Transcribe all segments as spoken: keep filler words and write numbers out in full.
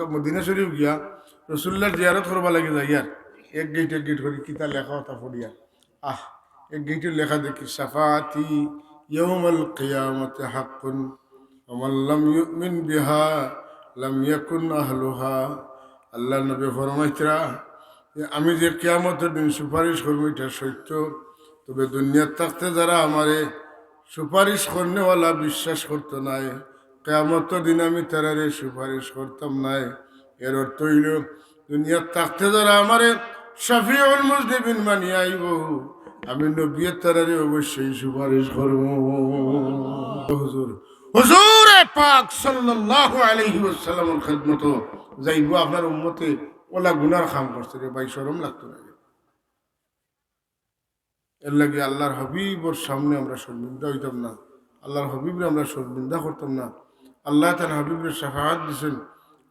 মদিনা শরীফ গিয়া রসুল্লাহর জিয়ারত করবার লাগি যাইয়ার এক গেইট এক গেইট করি কিতা লেখা অতা পড়িয়ার, আহ, এক গেইটর লেখা দেখি, "শাফাআতি ইয়াউমাল কিয়ামাতি হাক্কুন, ওয়া মান লাম ইউমিন বিহা লাম ইয়াকুন আহলুহা।" আল্লাহর নবী ফরমাইতরা যে, "আমি যে কিয়ামতর দিন সুপারিশ করমু, ইটা সত্য, তবে দুনিয়াত থাকতে যারা আমারে সুপারিশ করনেওয়ালা বিশ্বাস করতো নায়, কিয়ামতর দিন আমি তারারে সুপারিশ করতাম নায়।" এর অর্থ অইলো, দুনিয়াত থাকতে যারা আমারে শাফিউল মুজনিবিন মানিয়া আইবো, আমি নবীয়ে তারারে অবশ্যই সুপারিশ করমু। হুজুর, হুজুরে পাক সাল্লাল্লাহু আলাইহি ওয়াসাল্লামর খেদমতো যাইবো আপনার উম্মতে, অলা গুনার কাম করছে রে ভাই, শরম লাগতো নায়? এর লাগি আল্লাহর হাবিবর সামনে আমরা শর্মিন্দা অইতাম না, আল্লাহর হাবিবরে আমরা শর্মিন্দা করতাম না। আল্লাহ তান হাবিবরে শাফাআত দিছইন,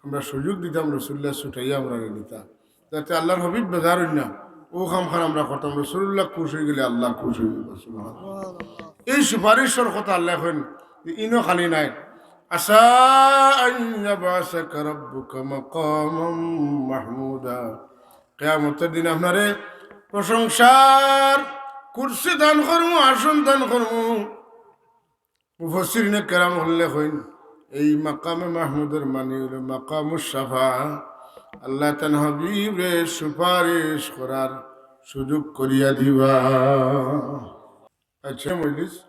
আমরা সুযোগ দিতাম রসুল্লাহ ছুটাইয়া আমরারে নিতা, যাতে আল্লাহর হাবিব বেজার অইন না। অউ কামখান আমরা করতাম, রসুল্লাহ খুশ অইগেলে আল্লাহ খুশ অইবা। সুবহানাল্লাহ। এই সুপারিশর কথা আল্লায় কইন যে ইনো খালি নায়, "আসা আন ইয়াবআসাকা রাব্বুকা মাকামান মাহমুদা।" কিয়ামতর দিন আপনারে প্রশংসার কুরসি দান করমু, আসন দান করমু। মুফাসসিরিনে কেরাম অকলে কইন, এই মাকামে মাহমুদর মানি অইলো মাকামুশ শাফাআ, আল্লাহ তান হাবিবরে সুপারিশ করার সুযোগ করিয়া দিবা। আচ্ছা, মজলিস,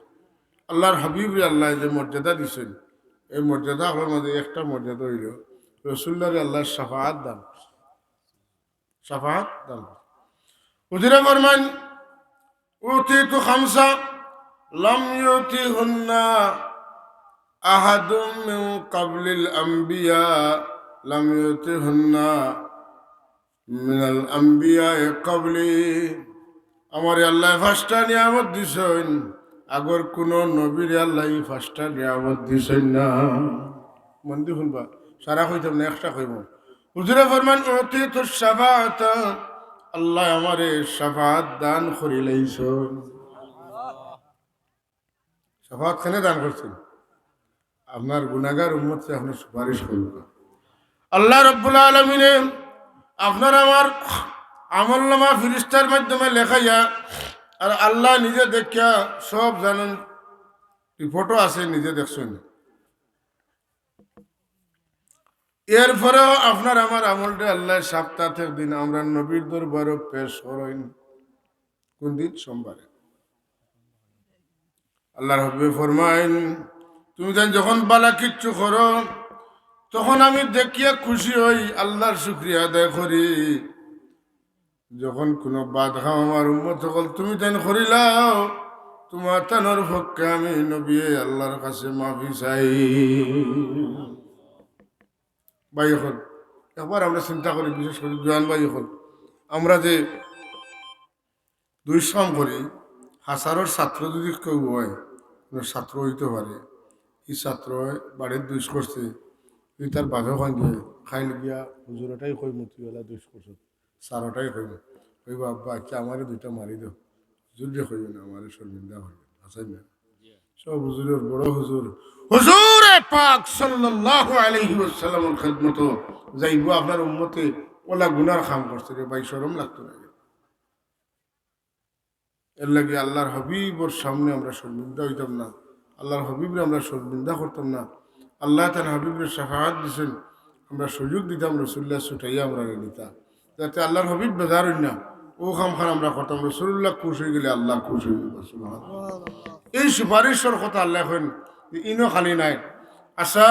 আল্লাহর হাবিবরে আল্লায় যে মর্যাদা দিছইন, এই মর্যাদা অকলর মাঝে একটা মর্যাদা অইলো রসুল্লাহরে আল্লায় শাফাআত দান করছইন। শাফাআত দান করছইন। হুজুরে ফরমাইন, "উতিতু খামসা লাম ইউতিহুন্না আহাদুম মিন ক্বাবলিল আম্বিয়া, লাম ইউতিহুন্না মিনাল আম্বিয়া ক্বাবলি।" আমারে আল্লায় পাঁচটা নিয়ামত দিছইন, আগর কুনু নবীরে আল্লায় ই পাঁচটা নিয়ামত দিছইন না। মন দি হুনবা, সারা কইতাম না, একটা কইমু। হুজুরে ফরমাইন, "উতিতু শাফাআতা", আল্লায় আমারে শাফাআত দান করিলাইছইন। শাফাআত কেনে দান করছইন? আপনার গুনাগার উম্মতরে আপনে সুপারিশ করবা। আল্লাহ রাব্বুল আলামিনে আপনার আমার আমলনামা ফিরিস্তার মাধ্যমে লেখাইয়া, আর আল্লায় নিজে দেখিয়া সব জানইন, রিপোর্টও আছে, নিজে দেখছইন। এরপরেও আপনার আমার আমলটা আল্লায় সপ্তাত একদিন আমরার নবীর দরবারো পেশ করইন। কুন দিন? সোমবারে। আল্লাহর হাবিবে ফরমাইন, "তুমি তাইন যখন বালা কিচ্ছু করো, তখন আমি দেখিয়া খুশি অই, আল্লাহর শুকরিয়া আদায় করি। যখন কুনু বাদ কাম আমার উম্মত অকল তুমি তাইন করিলাও, তুমার তানর পক্ষে আমি নবীয়ে আল্লাহর কাছে মাফি চাই।" ভাই অকল, একবার আমরা চিন্তা করি, বিশেষ করি জোয়ান ভাই অকল, আমরা যে দুষ্কাম করি, হাজারর ছাত্র যদি কেউ অয়, কুনু ছাত্র অইতো পারে, ই ছাত্রয় বাড়িত দুষ করছে, যদি তার বাপে কইন যে, "কাইল গিয়া হুজুরটাই কইমু তুই অলা দুষ করছস, স্যারটাই কইমু।" কইবো, "আব্বা, আচ্ছা, আমারে দুইটা মারি দেও, হুজুররে কইও না, আমারে শর্মিন্দা করবে।" আছে না? সব হুজুরর বড় হুজুর, হুজুরে পাক সাল্লাল্লাহু আলাইহি ওয়াসাল্লামর খেদমতো যাইবো আপনার উম্মতে, অলা গুনার কাম করছে রে ভাই, শরম লাগতো নায়? এর লাগি আল্লাহর হাবিবর সামনে আমরা শর্মিন্দা অইতাম না, আল্লাহর হাবিবরে আমরা শর্মিন্দা করতাম না। আল্লায় তান হাবিবরে শাফাআত দিছইন, আমরা সুযোগ দিতাম রসুল্লাহ ছুটাইয়া আমরারে নিতা, যাতে আল্লাহর হাবিব বেজার অইন না। অউ কামখান আমরা করতাম, রসুল্লাহ খুশ অইগেলে আল্লাহ খুশ অইবা। সুবহানাল্লাহ। এই সুপারিশর কথা আল্লায় কইন যে ইনো খালি নায়, "আসা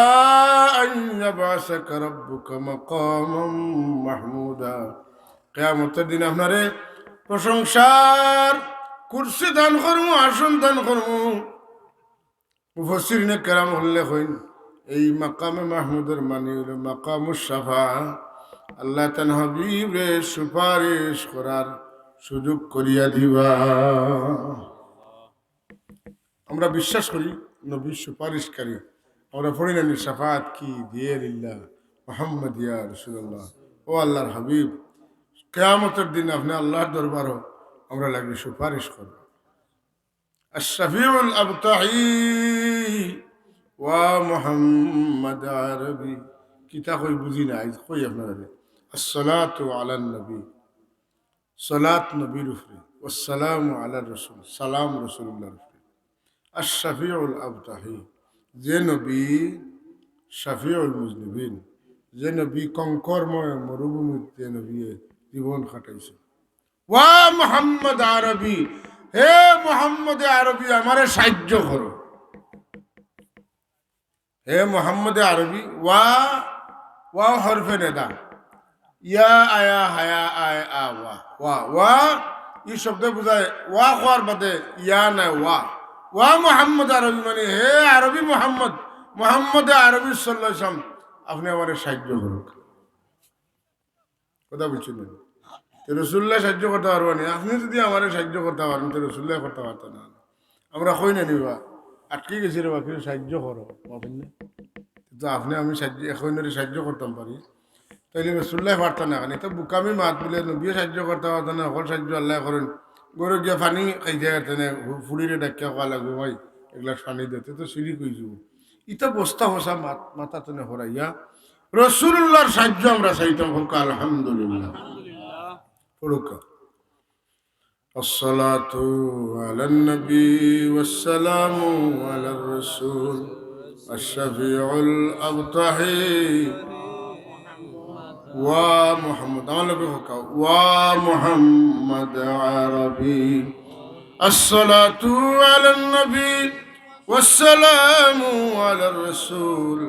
আন ইয়াবআসাকা রাব্বুকা মাকামান মাহমুদা।" কিয়ামতর দিন আপনারে প্রশংসার কুরসি দান করমু, আসন দান করমু। মুফাসসিরিনে কেরাম অকলে কইন, এই মাকামে মাহমুদর মানি অইলো মাকামুশ শাফাআ, আল্লায় তান হাবিবরে সুপারিশ করার সুযোগ করিয়া দিবা। আমরা বিশ্বাস করি নবী সুপারিশকারী। আমরা পড়ি না নি, "শাফাআত কি দিয়ে লিল্লাহ মুহাম্মদ ইয়া রাসূলুল্লাহ।" ও আল্লাহর হাবিব, কিয়ামতর দিন আপনে আল্লাহর দরবারো আমরার লাগি সুপারিশ করবা। আশ-শাফিউল আবতাহি ওয়া মুহাম্মদ আরবি। কিতা কই বুঝি না, আইজ কই আপনারারে। আসসালাতু আলান নবী, সালাত নবীর উপরে, ওয়াসসালামু আলার রাসূল, সালাম রাসূলুল্লাহর উপরে। আশ-শাফিউল আবতাহি, যে নবী শাফিউল মুজনিবিন, যে নবী কঙ্করময় মরুভূমিত যে নবী জীবন কাটাইছে। ওয়া মুহাম্মদ আরবি, হে মুহাম্মদ আরবি, আমারে সাহায্য করো। হে মুহাম্মদ আরবি, ওয়া, ওয়া হরফে নেদা। ইয়া, আয়া, হায়া, আয়, আ, ওয়া, ওয়া, ওয়া। ই শব্দে বুঝায় ওয়া কওয়ার বাদে ইয়া নায়, ওয়া। ওয়া মুহাম্মদ আরবি মানে, হে আরবি মুহাম্মদ, মুহাম্মদ আরবি সাল্লাল্লাহু আলাইহি ওয়াসাল্লাম, আপনে আমারে সাহায্য করুক। কথা বুঝছইন নি? তে রসুল্লায় সাহায্য করতা পারবা নি? আপনে যুদি আমারে সাহায্য করতা পারইন, তে রসুল্লায় করতা পারতা না? আমরা কই না নি বা, আটকি গেছি রে বা, কিছু সাহায্য করো, মাফিন না? তো আপনে আমি সাহায্য, অখনরে সাহায্য করতাম পারি, তাইলে রসুল্লায় পারতা না কেনে? তো বুকামি মাত বুলে, নবীয়ে সাহায্য করতা পারতা না, হকল সাহায্য আল্লায় করইন। ঘরো গিয়া পানি খাইতে পারতা না, ফু-, ফুড়িরে ডাকিয়া কওয়া লাগবো, "ভাই, এক গ্লাস পানি দে।" তে তো শিরিক অইযিবো। ইতা বস্তা হসা মাত-, মাথা তনে হরাইয়া রসুলুল্লাহর সাহায্য আমরা চাইতাম। কউক্কা আলহামদুলিল্লাহ। পড়ুক্কা। الصلاة على النبي والسلام على الرسول الشفيع الأبطحي ومحمد، আমার লগে কউক্কা, ومحمد عربي. الصلاة على النبي والسلام على الرسول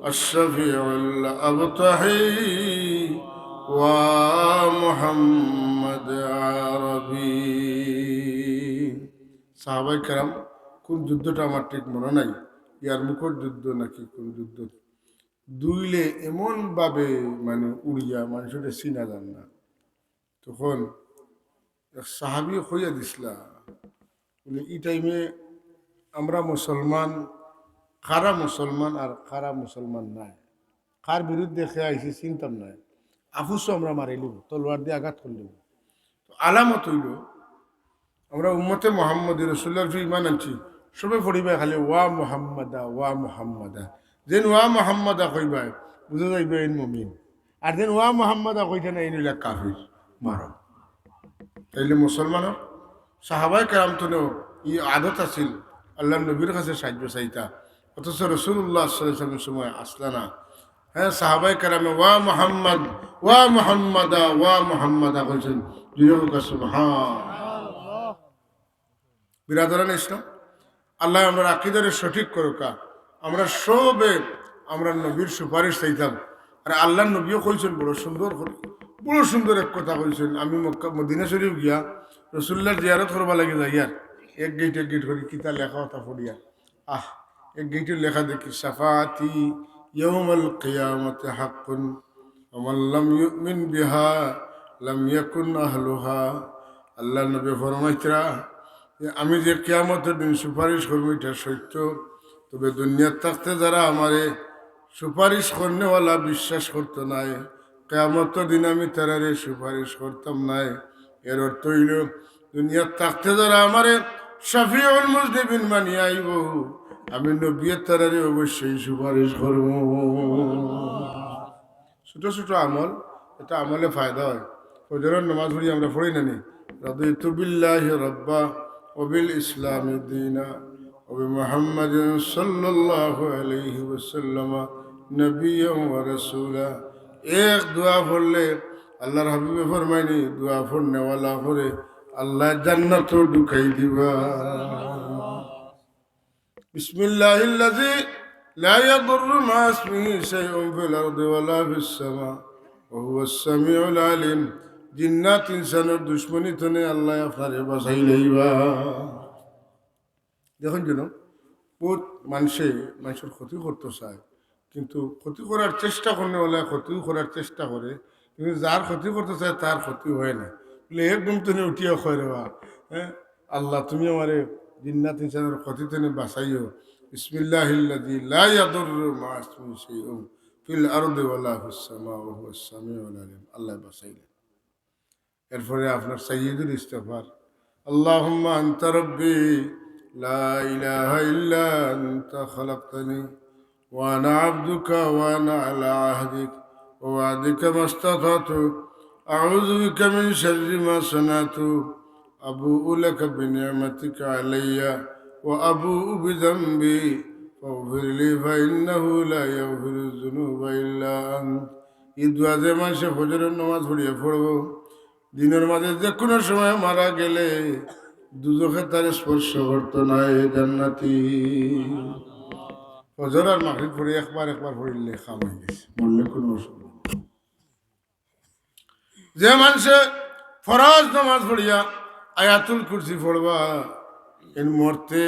الشفيع الأبطحي ومحمد عربي. সাহাবায়ে কেরাম, কোন যুদ্ধটা আমার ঠিক মনে নাই, ইয়ারমুকর যুদ্ধ নাকি কোন যুদ্ধ, দুইলে এমন ভাবে মানে উড়িয়া মানুষরে চিনা যার না। তখন এক সাহাবী কইয়া দিছলা, বুলে, "ই টাইমে আমরা মুসলমান, কারা মুসলমান আর কারা মুসলমান নায়, কার বিরুদ্ধে কে আইছে চিনতাম নায়, আফুসো আমরা মারিলিমু, তলোয়ার দি আঘাত করিলিমু।" তো আলামত অইলো, আমরা উম্মতে মুহাম্মদী, রসুলুল্লাহর উপরে ঈমান আনছি, সবে পড়িবায় খালি "ওয়া মুহাম্মাদা, ওয়া মুহাম্মাদা।" যেন "ওয়া মুহাম্মাদা" কইবায়, বুঝা যাইবো এইন মুমিন। আর যেন "ওয়া মুহাম্মাদা" কইতা না, এইন অইলা কাফির। মারো। তাইলে মুসলমানর সাহাবায়ে কেরাম তনেও ই আদত আছিল আল্লাহর নবীর কাছে সাহায্য চাইতা, অথচ রসুলুল্লাহ সাল্লাল্লাহু আলাইহি ওয়াসাল্লামের সময় আছলা না। হ্যাঁ, সাহাবায়ে কেরামে "ওয়া মুহাম্মদ, ওয়া মুহাম্মাদা, ওয়া মুহাম্মাদা" কইছইন। জোরে কউক্কা সুবহান। বিরাদরানে ইসলাম, আল্লায় আমরার আকিদারে সঠিক করউক্কা। আমরা সবে আমরার নবীর সুপারিশ চাইতাম। আর আল্লাহর নবীও কইছইন বড় সুন্দর করি, বড় সুন্দর এক কথা কইছইন। আমি মক্কা, মদিনা শরীফ গিয়া রসুলুল্লাহর জিয়ারত করবার লাগি যাইয়ার, এক গেইট এক গেইট করি কিতা লেখা অতা পড়িয়া, আহ, এক গেইটর লেখা দেখি, "শাফাআতি ইয়াউমাল কিয়ামাতি হাক্কুন, ওয়া মান লাম ইউমিন বিহা লাম ইয়াকুন আহলুহা।" আল্লাহর নবী ফরমাইতরা যে, "আমি যে কিয়ামতর দিন সুপারিশ করমু, ইটা সত্য, তবে দুনিয়াত থাকতে যারা আমারে সুপারিশ করনেওয়ালা বিশ্বাস করতো নায়, কিয়ামতর দিন আমি তারারে সুপারিশ করতাম নায়।" এর অর্থ অইলো, দুনিয়াত থাকতে যারা আমারে শাফিউল মুজনিবিন মানিয়া আইবো, আমি নবীয়ে তারারে অবশ্যই সুপারিশ করমু। ছোট ছোট আমল, ইতা আমলে ফায়দা অয়। ফজরর নামাজ পড়ি আমরা পড়ি না নি, "রাদিতু বিল্লাহি রাব্বা ওয়া বিল ইসলামি দীনা ওয়া বি মুহাম্মাদিন সাল্লাল্লাহু আলাইহি ওয়াসাল্লাম নাবিয়্যা ওয়া রাসূলা।" এক দোয়া পড়লে আল্লাহর হাবিবে ফরমাইনি, দোয়া পড়নেওয়ালা করে আল্লায় জান্নাতো ঢুকাই দিবা। বিসমিল্লাহিল্লাযী লা ইয়াদুররু মা'আ ইসমিহি শাইউন ফিল আরদি ওয়া লা ফিস সামা ওয়া হুয়াস সামিউল আলিম। জিন্নাত ইনসানর দুশমনি তনে আল্লায় আপনারে বাঁচাই লইবা। দেখইন যেন, বহুত মানষে মানষর ক্ষতি করতো চায়, কিন্তু ক্ষতি করার চেষ্টা করনেওয়ালায় ক্ষতিও করার চেষ্টা করে, কিন্তু যার ক্ষতি করতো চায় তার ক্ষতি হয় না। বুলে, এক ঘুম তনে উঠিয়া কয়, "রে বা, হ্যাঁ, আল্লাহ, তুমি আমারে জিন্নাত ইনসানর ক্ষতি তনে বাঁচাইও। বিসমিল্লাহিল্লাযী লা ইয়াদুররু মা'আ ইসমিহি শাইউন ফিল আরদি ওয়া লা ফিস সামা ওয়া হুয়াস সামিউল আলিম।" আল্লায় বাঁচাইলা। এরপরে আপনার সাইয়্যিদুল ইস্তিগফার, "আল্লাহুম্মা আনতা রাব্বি লা ইলাহা ইল্লা আনতা খালাকতানি وأنا عبدك وأنا على عهدك ووعدك ما استطعت، أعوذ بك من شر ما صنعت، أبوء لك بنعمتك علي وأبوء بذنبي فاغفر لي فإنه لا يغفر الذنوب إلا أنت। এই দোয়া যে মানষে ফজরর নামাজ পড়িয়া পড়বো, দিনর মাঝে যে কোনো সময় মারা গেলে দুজখে তারে স্পর্শ করতো নায়, জান্নাতি। ফজর আর মাগরিব পড়ে একবার একবার পড়িলে কাম অই গেছে, মরলে কোনো অসুবিধা নাই। যে মানষে ফরজ নামাজ পড়িয়া আয়াতুল কুরসি পড়বা, এন মরতে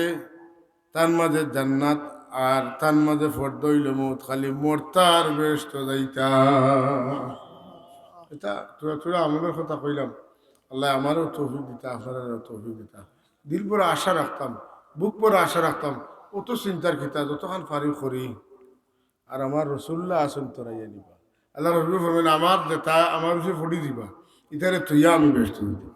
তার মাঝে জান্নাত আর তার মাঝে পর্দা অইলো মউত, খালি মরতা আর বেহেস্তো যাইতা। ইতা থুড়া থুড়া আমলর কথা কইলাম, আল্লায় আমারেও তৌফিক দিতা, আপনারারেও তৌফিক দিতা। দিল ভরা আশা রাখতাম, বুক ভরা আশা রাখতাম, অত চিন্তার কিতা, যতখান পারি করি। আর আমার রসুলুল্লাহ আছইন, তোরাইয়া নিবা। আল্লার হাবিবে ফরমাইন, আমার যেতা আমার উপরে পড়ি দিবা, ইতারে থইয়া আমি বেহেস্তো যাইতাম।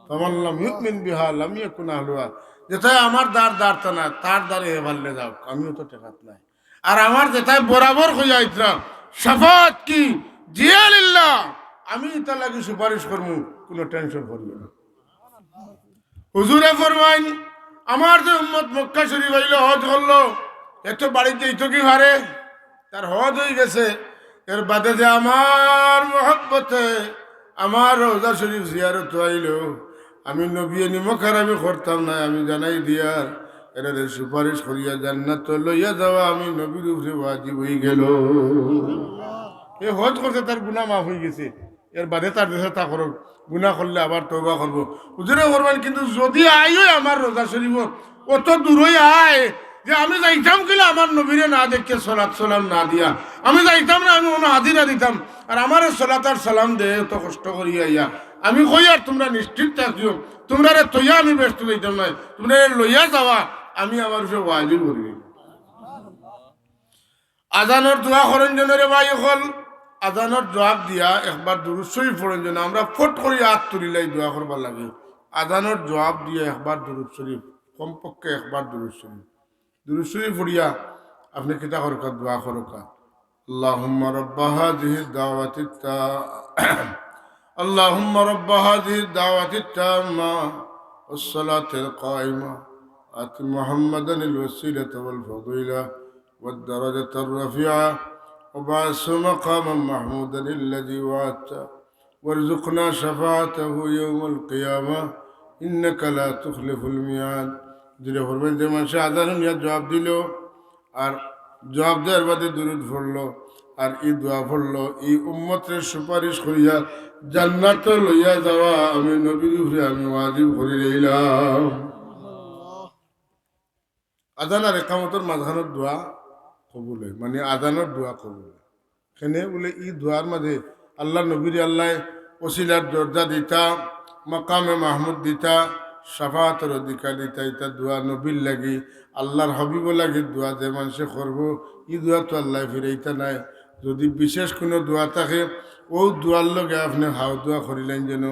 فمن لم يؤمن بها لم يكن أهلها। যেতায় আমার দার দারতা নায়, তার দারে হে পারলে যাউক, আমিও তো ঠেকাত নাই। আর আমার যেতায় বরাবর কইয়া আইতরা, শাফাআত কি, জিয়া লিল্লাহ, আমি ইতার লাগি সুপারিশ করমু, কোনো tension করিও না। হুজুরে ফরমাইন, আমার যে উম্মত মক্কা শরীফ আইলো, হজ করলো, এ তো বাড়িত যাইতো কি পারে? তার হজ অই গেছে, এর বাদে যে আমার মহব্বতে আমার রওজা শরীফ জিয়ারত আইলো, আমি নবীয়ে নিমক হারামি করতাম না, আমি জানাই দিয়ার, এরারে সুপারিশ করিয়া জান্নাতো লইয়া যাওয়া আমি নবীর উপরে ওয়াজিব অই গেলো। এ হজ করছে, তার গুনা মাফ অই গেছে। এর বাদে তার দেশে তা করুক, গুনা করলে আবার তওবা করবো। হুজুরে ফরমাইন, কিন্তু যদি আইও আমার রওজা শরীফো, অত দূরই আয় যে আমি যাইতাম কিলা আমার নবীরে না দেখিয়া সলাত সালাম না দিয়া, আমি যাইতাম না, আমি অনো হাজিরা দিতাম, আর আমারে সলাত আর সালাম দে, অত কষ্ট করি আইয়া। আমি কইয়ার তুমরা নিশ্চিত থাকিও, তুমরারে থইয়া আমি বেহেস্তো যাইতাম নায়, তুমরারে লইয়া যাওয়া আমি আমার উপরে ওয়াজিব করি। আজানর দোয়া করইন যেন রে ভাই অকল, আজানর জুয়াব দিয়া একবার দুরুদ শরীফ পড়ইন যেন। আমরা ফট করি আত তুলিলাই দোয়া করবার লাগি। আজানর জুয়াব দিয়া একবার দুরুদ শরীফ, কমপক্ষে একবার দুরুদ শরীফ। দুরুদ শরীফ পড়িয়া আপনে কিতা করউক্কা, দোয়া করউক্কা। اللهم رب هذه الدعوة التا-، اللهم رب هذه الدعوة التامة والصلاة القائمة، آت محمدا الوسيلة والفضيلة والدرجة الرفيعة وابعثه مقاما محمودا الذي وعدته وارزقنا شفاعته يوم القيامة إنك لا تخلف الميعاد। হুজুরে ফরমাইন, যে মানষে আজান হুনিয়া জুয়াব দিলো, আর জুয়াব দেওয়ার বাদে দুরুদ পড়লো, আর ই দোয়া পড়লো, ই উম্মতরে সুপারিশ করিয়া জান্নাতো লইয়া যাওয়া আমি নবীর উপরে আমি ওয়াজিব করি লইলাম। আজান আর একামতর মাঝখানর দোয়া কবুল অয়, মানে আজানর দোয়া কবুল অয়। কেনে বুলে ই দোয়ার মাঝে আল্লার নবীরে আল্লায় ওসিলার দরজা দিতা, মাকামে মাহমুদ দিতা, শাফাআতর অধিকার দিতা। ইতা দোয়া নবীর লাগি, আল্লার হাবিবর লাগি দোয়া যে মানষে করবো, ই দোয়া তো আল্লায় ফিরাইতা নায়। যদি বিশেষ কুনু দোয়া থাকে, অউ দোয়ার লগে আপনে হাউ দোয়া করিলাইন যেন,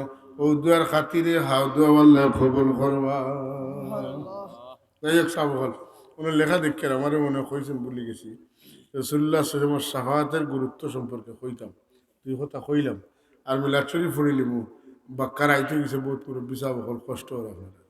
অউ দোয়ার খাতিরে হাউ দোয়া আল্লায় কবুল করবা। যাই হোক, সাব অকল, অনো লেখা দেখিয়ার আমারে মনে কইছইন, ভুলি গেছি। রাসুলুল্লাহ সাল্লাল্লাহু আলাইহি ওয়াসাল্লামর শাফাআতর গুরুত্ব সম্পর্কে কইতাম, দুই কথা কইলাম। আর মিলাদ শরীফ পড়িলিমু, বাক্কা রাইত অই গেছে, বউত মুরব্বি সাব অকল, কষ্ট অর আপনারার।